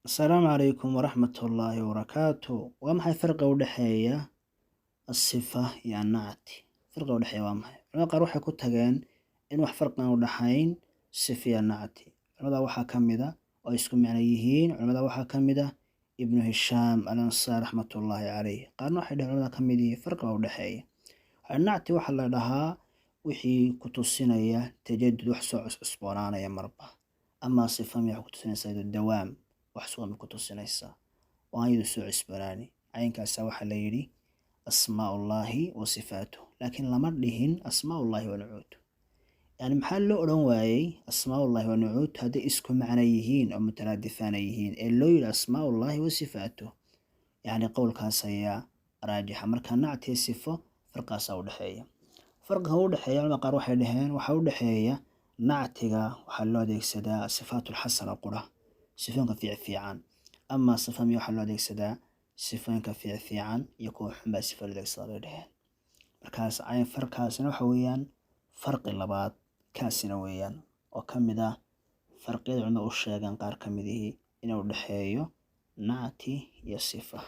Asalaamu calaykum waraxmatullaahi wabarakaatu. Waa maxay farqiga u dhexeeya asifa iyo annacti? Farqiga u dhexeeya waa maxay? Culamada qaar waxay ku tageen in wax farqigan u dhexayn sifa iyo nacti. Culamada waxaa ka mid a oo ay isku micno yihiin, culamada waxaa ka mid ah Ibnu Hishaam Al Ansaar raxmatullaahi caleyh. Qaarna waxay dheheen, culamada ka mid yihiin, farqi baa u dhexeeya. Nacti waxaa la dhahaa wixii ku tusinaya tajadud, wax soo cuscusboonaanaya marba. Ama sifa miya waxay ku tusinaysaa dawaam, wax sugan bay ku tusinaysaa oo aan iyadu soo cusboonaani. Caynkaasa waxaa la yidhi asmaaullaahi wa sifaatuh, laakiin lama dhihin asmaaullaahi wa nucuutuh. Yani maxaa loo odhan waayey asmaaullaahi wa nucuutuh hadday isku macno yihiin oo mutaraadifaana yihiin ee loo yidhi asmaaullaahi wa sifaatuh? Yani qowlkaas ayaa raajixa. Marka nacti sifo farqaasaa u dhexeeya. Farqiga u dhexeeya, culamada qaar waxay dhaheen waxaa u dhexeeya nactiga waxaa loo adeegsadaa sifaatul xasana qura, sifooyinka fiicfiican. Ama sifa miya waxaa loo adeegsadaa sifooyinka fiicfiican iyo kuwa xun baa sifa loo adeegsadaa, bay dhaheen. Markaas cayn farkaasina waxa weeyaan farqi labaad kaasina weeyaan oo ka mid ah farqiyada culimada u sheegaan qaar ka mid ihi inuu dhexeeyo nacti iyo sifa.